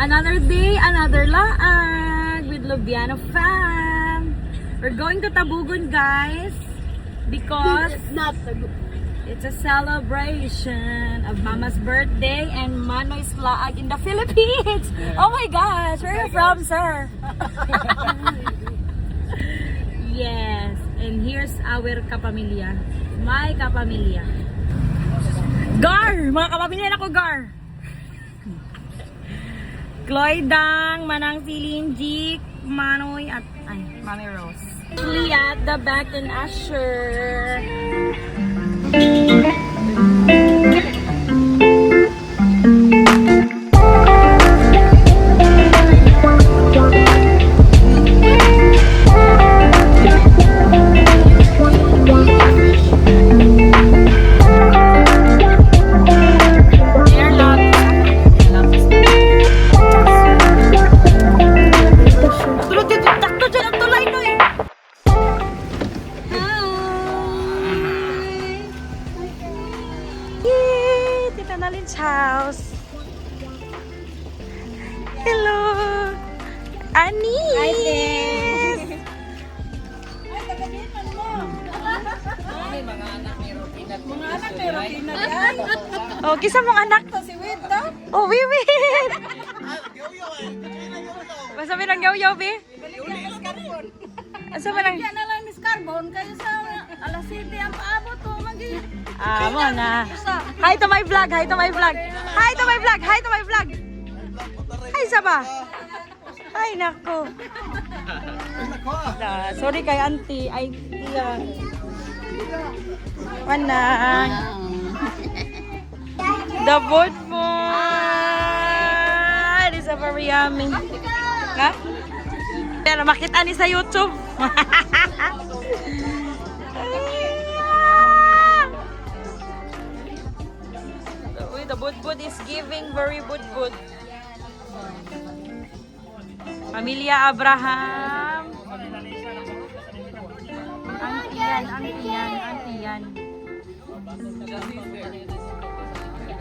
Another day, another laag with Lubiano fam. We're going to Tabogon, guys, because It's not a good. It's a celebration of Mama's birthday and Manoy's laag in the Philippines. Oh my gosh, where are you from, sir? Yes, and here's our kapamilya. My kapamilya. Gar! Mga kapamilya na ko, Gar! Chloe Dang, Manang Silin, Jik, Manoy, at ay, Mami Rose. At the back and Asher. Air lot. Tulog dito, takto dyan ang tulay no eh. Hi! Yay! Tita Nalin's house. Hello! Anis! Hi, Te. Oh, kisa mong anak. Si Wid, to? Oh, wiwit! Basta may nang yaw-yaw, be? Asa man ang Na lang Miss Carbon kayo sa alas 7 ang paabot to magi. Ah, mo na. Hi to my vlog, hi to my vlog. Hi to my vlog, hi to my vlog. Hi, Saba. Ay, nako. Ah, sorry kay auntie. Ay, tiya. Manang. The food food is a very yummy. Ha? Pero makita ni sa YouTube. Uy, the budbud is giving very budbud. Pamilya Abraham. Auntie yan, auntie yan, auntie yan.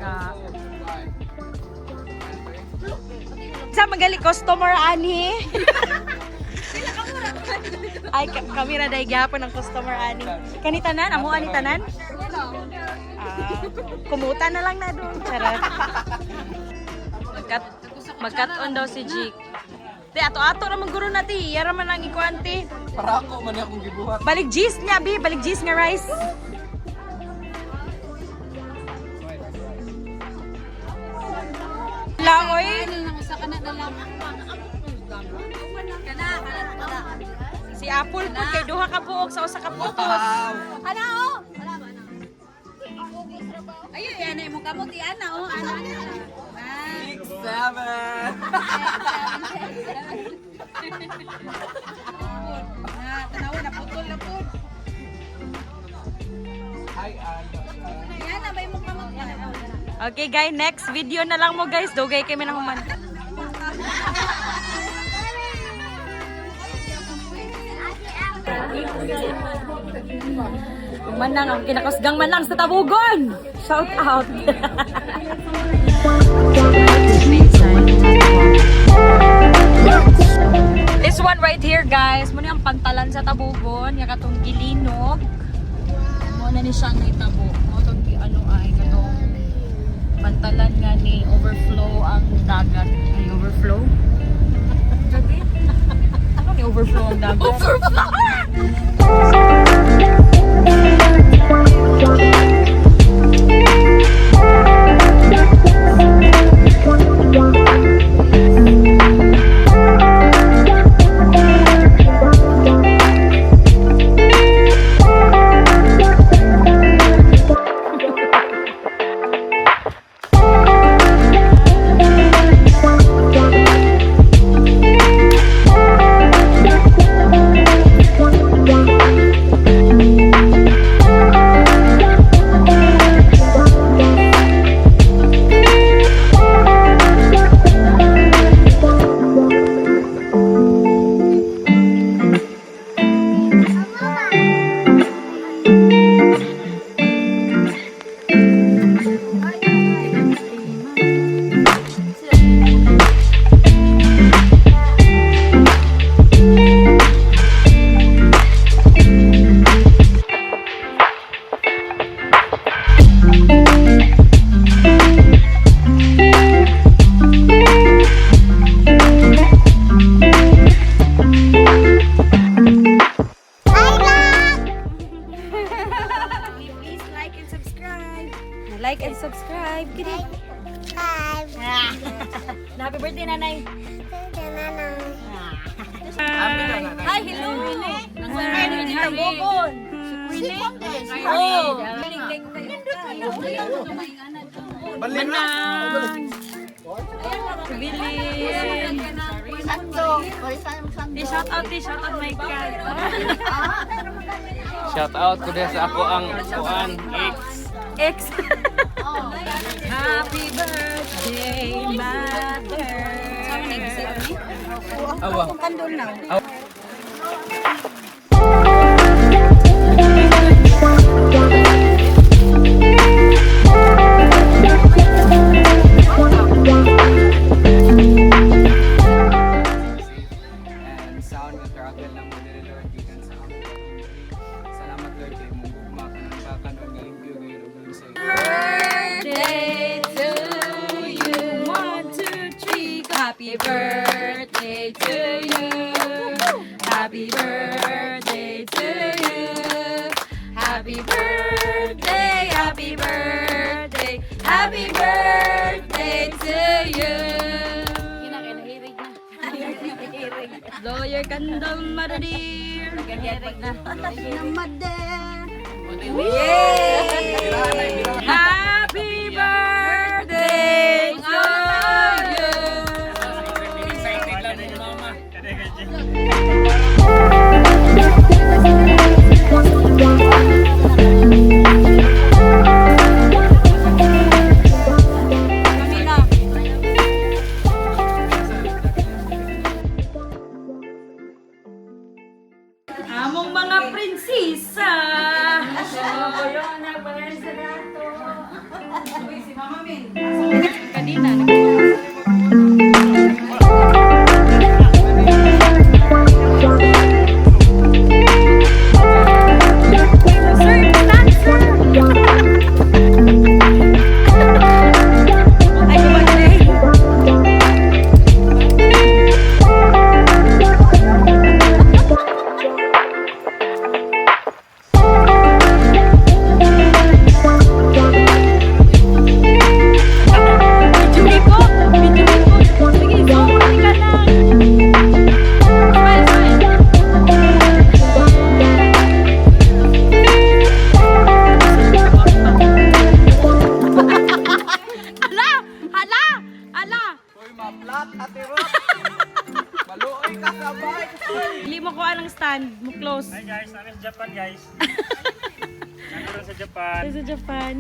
Ka. Sa magali customer ani. Ay, kami ra dai gyapon ang customer ani. Kani tanan, amo ani tanan? Ah, kumuta na lang na doon. Charot. Magkat-on daw si Jake. Te, ato-ato ra man guro na ti. Yara man ang ikuan ti. Para ako man akong gibuhat. Balik cheese niya, bi. Balik cheese nga rice. Langoy. Usa ka na lang. Kana kana kana. Si Apple po kay duha ka buok sa usa ka putos. Ana oh. Wala ba na? Ayun, yan ay mo kamot ana oh, ana. Ah. 6, 7. Ah, tanawa na putol na pud. Ay, ano. Yan na bay mo kamot ana. Okay guys, next video na lang mo guys. Dugay kami na human. Manang ang kinakusgang manang sa Tabugon. Shout out. This one right here guys, mo ni ang pantalan sa Tabugon, nga katong gilinog. Mo na ni siya nahitabo. Mo tong gi ano ay katong pantalan nga ni overflow ang dagat. Ay overflow? Gabi? Ano ni overflow ang dagat? Overflow! Happy birthday, Nanay. Hi, hello. Hi, Tabogon. Si Oh. Manang. Bilin. Sando. Di shout out, di shout out my God. Shout out ko diha sa ako ang kuan ex. Ex. Happy birthday, mother. Awa. Kandol na. And sound nga travel lang mo diri, Lord, gikan sa among katong diri. Salamat, Lord, kay imong gugma kanang bakan og ngalimpyo gayud og sa Birthday to you. One, two, three. Go. Happy birthday to you. Happy birthday to you. Happy birthday, happy birthday, happy birthday to you. Blow your candle, mother dear. Birahan ay birahan. Happy birthday to you. Excited lang ni mama. Among mga prinsesa. Kanina. Sir, dancer! Ay, kumagay. Video ko! Video ko! Sige, sorry ka lang! Smile, smile! Ala! Ala! Ala! Uy, maplat ate Rot. Maluoy ka sa bike. Hindi mo kuha ng stand. Mo close. Hi guys, namin sa Japan, guys. Nandito sa Japan. Sa Japan.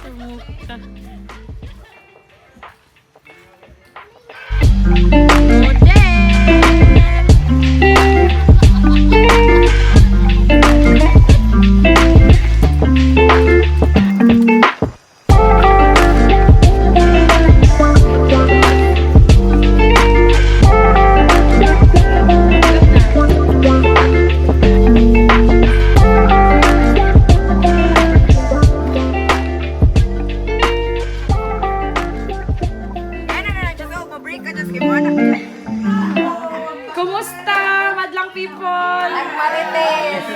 Sumuka. Model! Kumusta, madlang people? Marites.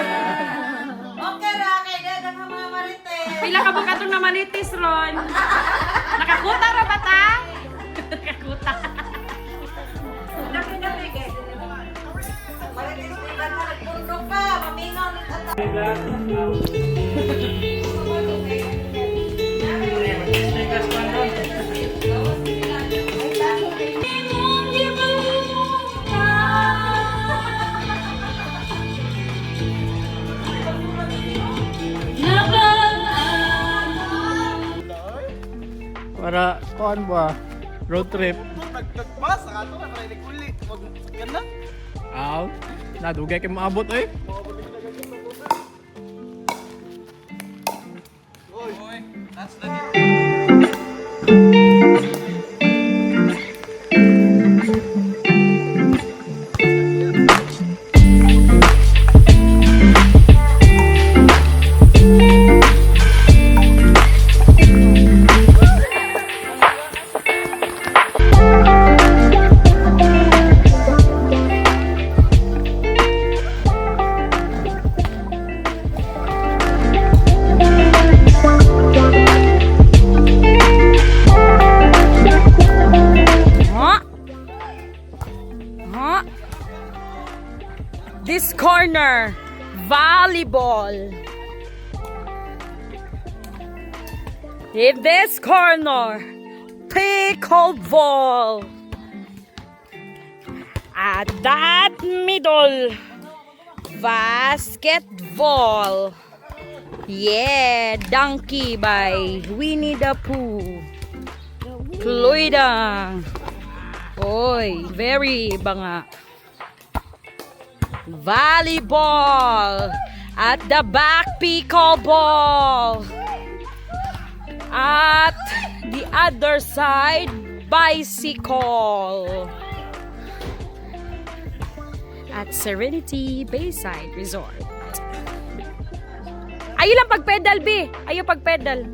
Okay ra kay dagang mga marites. Pila ka ba katong namalitis ron? Nakakuta ra ba ta? Nakakuta. Marites di ba na nagpundo ka, mamingaw ni tata. Para kuan ba? Road trip. Nagtagbas sa kato na kay naguli. Wag sakyan na. Aw, nadugay kay maabot eh. Uy, that's the Volleyball. In this corner, pickleball. At that middle, basketball. Yeah, Donkey by Winnie the Pooh. Cluida. Oy, very banga. Volleyball. At the back, pickleball. At the other side, bicycle. At Serenity Bayside Resort. Ayaw lang pagpedal, B. Ayaw pagpedal.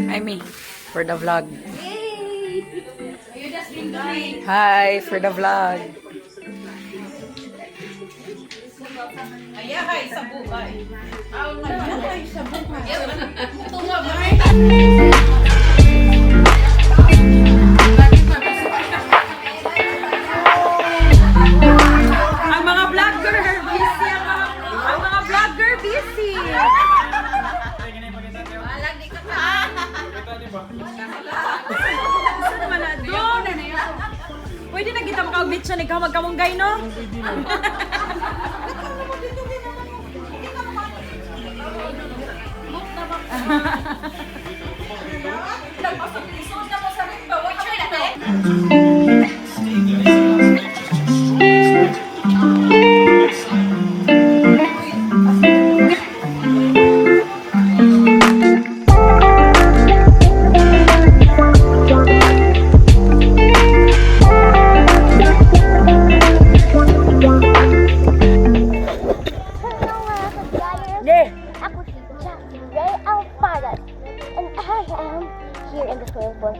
Hi, me. For the vlog. Hi, for the vlog. Ayahay sa buhay. Ayahay sa buhay. Ang mga vlogger busy ang mga vlogger busy. Saan naman na? Doon na na. Pwede na kita makaugmit siya ikaw magkamunggay, no? Hello, mga ka-flyers! Yeah. Ako si Jackie Ray Alfaras and I am here in the swimming pool.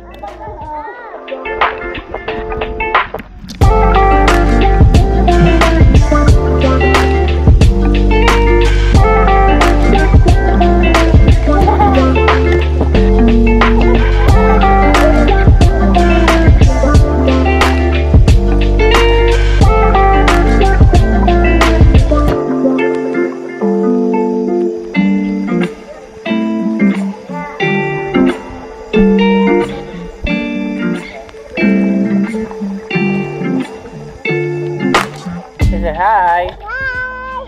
Say hi. Hi!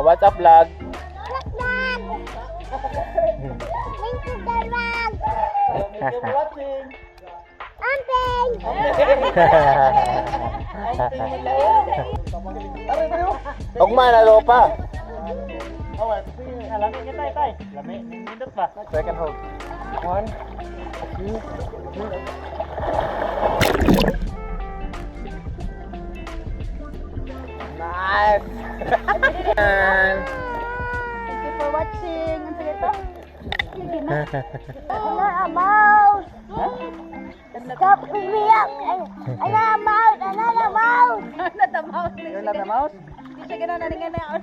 What's up, vlog? Vlog vlog! Thank you, the vlog! Amping! Ugma na pa. Lami kita, tay. Lami, nindot ba? Second hold. One, two, three. Nice. And Thank you for watching. Ang sige to. I'm not a mouse! Stop with me up! I'm not a mouse! I'm not a mouse! Not the mouse. You're not a mouse? Hindi siya ganun na nga na.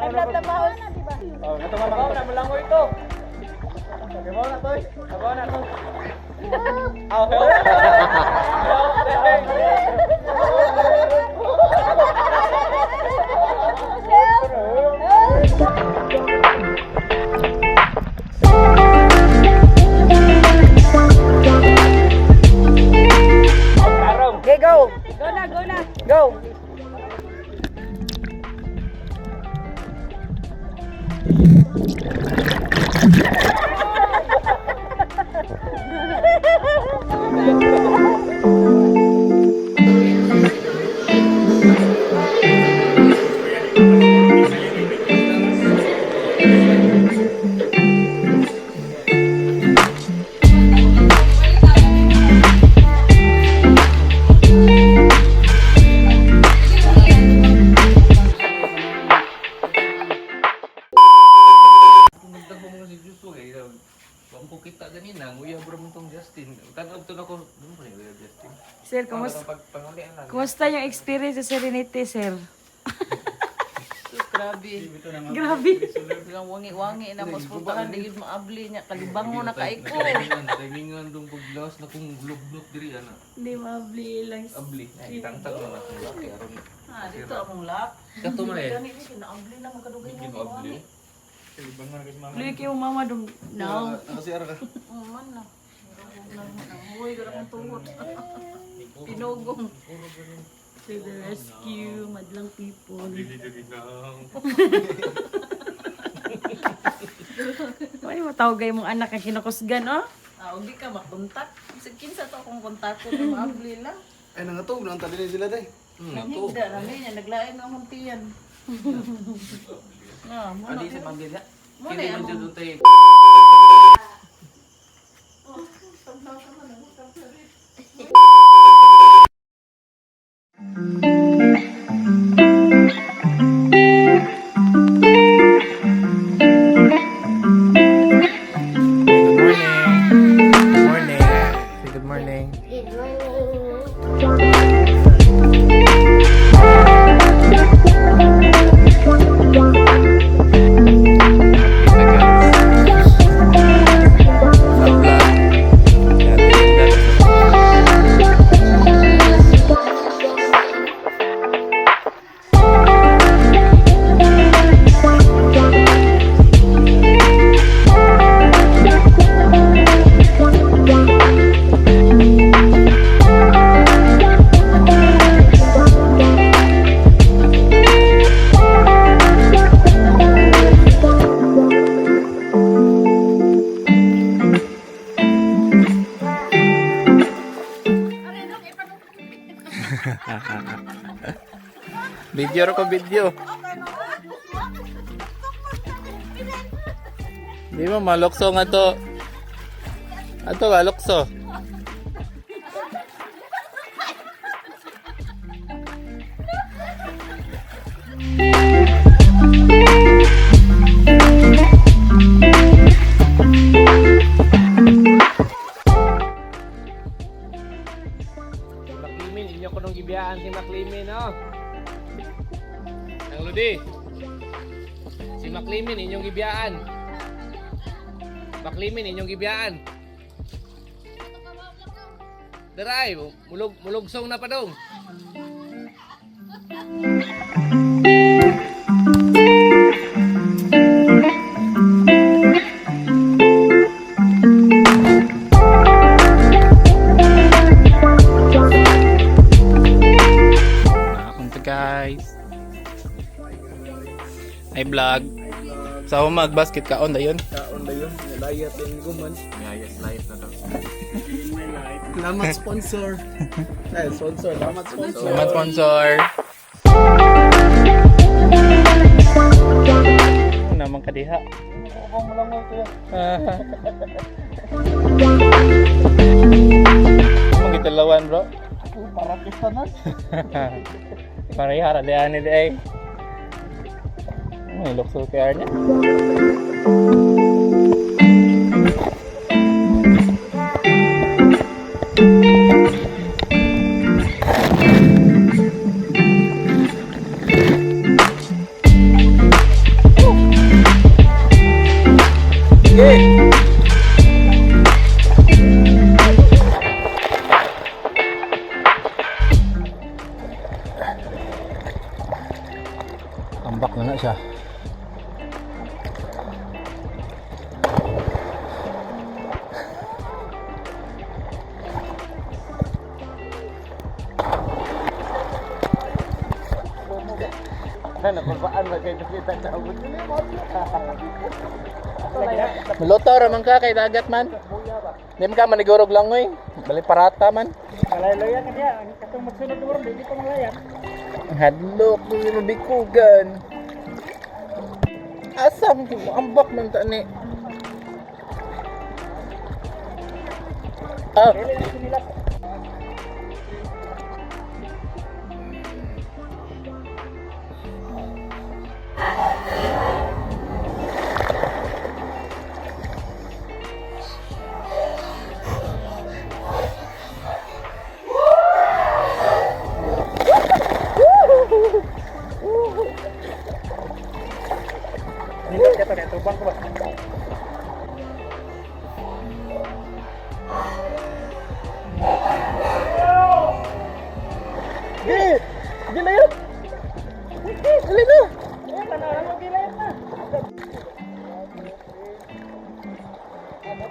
I'm not the mouse. Oh, ito nga mga na malangoy ito. Kabaw na toy. Kabaw na to. Oh, help. Help. Help! Karong. Okay, go. Go na, go na. Go. Diyos ko kay wa ko kita ganina, ang uyab ra man tong Justin. Tan-aw to nako, ano ba yung uyab Justin? Sir, kumusta, Pag pangulian lang. kumusta yung experience sa Serenity, sir? Sus, grabe. Grabe. Bilang wangi-wangi na mas puntahan di gid maabli niya kalibango na kay ko. Timingan dong paglawas na kung glog-glog diri ana. Hindi maabli lang. Abli. Ay, tangtang na akong laki aron. Ha, dito akong lap. Kato man eh. Gani ni kinaabli na magkadugay Hindi mo mo abli. Luy kayo mama dong. No. Man na. Uy, gara akong tuhod. Pinugong. To the rescue, madlang people. Ay, matawag mong anak ang kinakusgan, oh. Ah, di ka makontak. Sa kinsa to akong kontakto na maabli lang. Ay, nangatog. Nang tali sila day. Nato. Nahigda na niya naglain ang akong tiyan. Na, mo na. Adi sa pamilya. Mo na Kini man among jud tay. Good morning. Good morning. Say good morning. Good morning. Sa vlog. Video ro ko video. Di mo malokso nga to. Ato ba lokso? Si Maclimin, inyo ko nung gibiyaan si Maclimin, no? Ang Ludi. Si Maclimin, inyong gibiyaan. Maclimin, inyong gibiyaan. Daray, mulog mulugsong na pa dong. Nakunta guys. Ay vlog. Sa ako magbasket kaon dayon. Kaon ba yun? Nilayat din guman. Yes, life na to. Salamat sponsor. Ay, sponsor. Salamat sponsor. Salamat sponsor. Naman kadiha. Mangitalawan bro. Para kita na. Pareha ra diha ni di ay. May lukso kay niya. Tambak na na siya. Maluto ra man ka kay dagat man. Di man ka manigurog langoy. Bali parata man. Malay-laya ka niya. Katong magsunod mo ron, hindi pa malayan. Hadlok ni mabikugan. Asa man ko ambak man ta ni. Ah.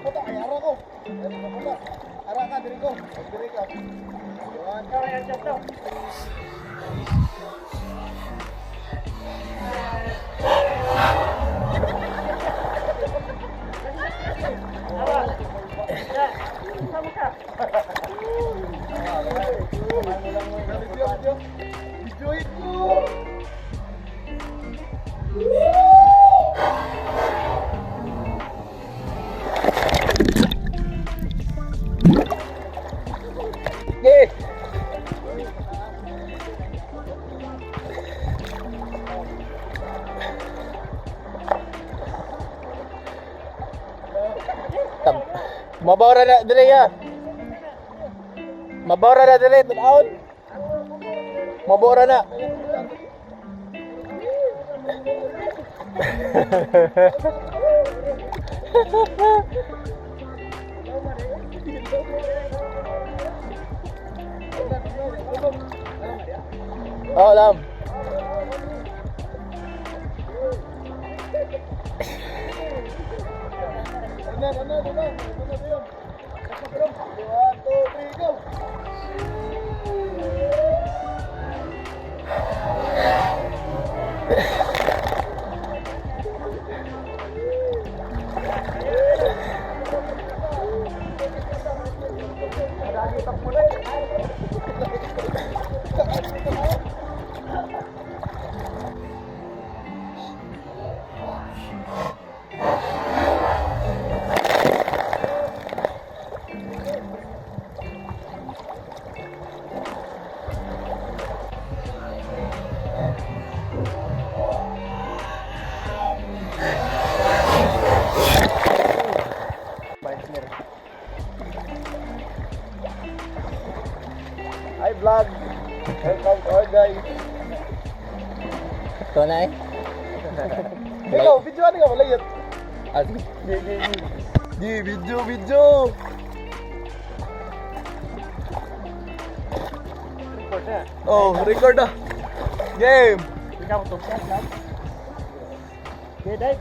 Paputa kay ara ko. Diri paputa. Ara ka diri ko. Diri ka. One. Video, video. Video ko. Okay. Mabawra na dili ya. Mabawra na dili tan-awon. Mabawra na. Oh, alam. Ano? One, two, three, go! Partner. Hi vlog! Welcome to our guys. Ito na eh. Ikaw, video ano ka malayot? Ah, sige. Di, di, di. Di, video, video! Oh, record na. Game! Ikaw to. Okay, dai.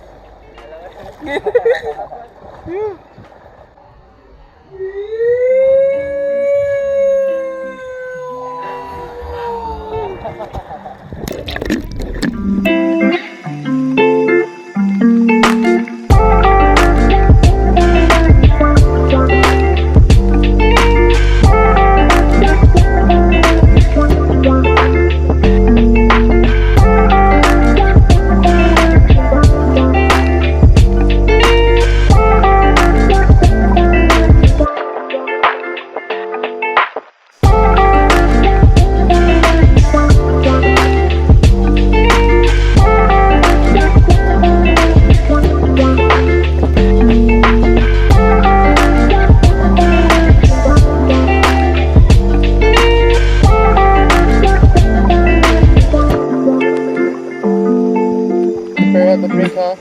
Prepare the drink, ha?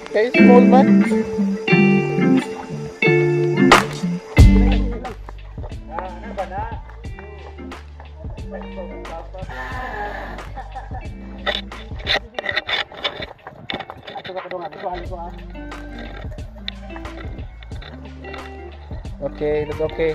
Okay, small man. Ano ba na? Okay, that's okay.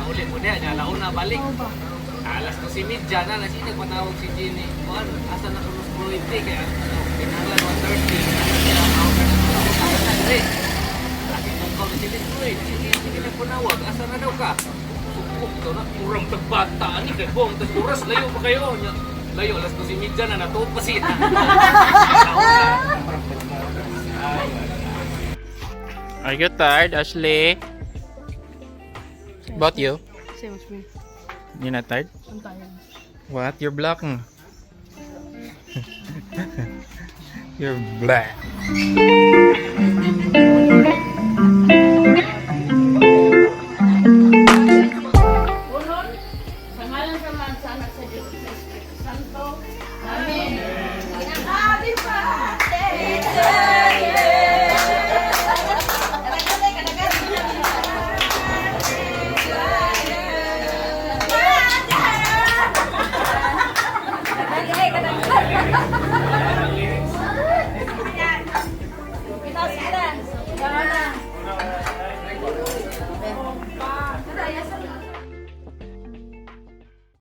Uli mo niya, niya launa balik. Alas 12:30 na, nasi nagpatawag si Jenny. Kuan, asa na kuno Floyd eh, kaya ano, kinahanglan 1:30. Ano siya, ang na dire. Lagi mong call si Floyd, sige, sige na punawag, asa na daw ka? Sukok to na, kurang tagbata ani kay bong, tas oras layo pa kayo. Nya, layo, alas 12:30 na, natuog pa siya. Are you tired, Ashley? About you? Same as me. You're not tired? I'm tired. What? You're black. You're black.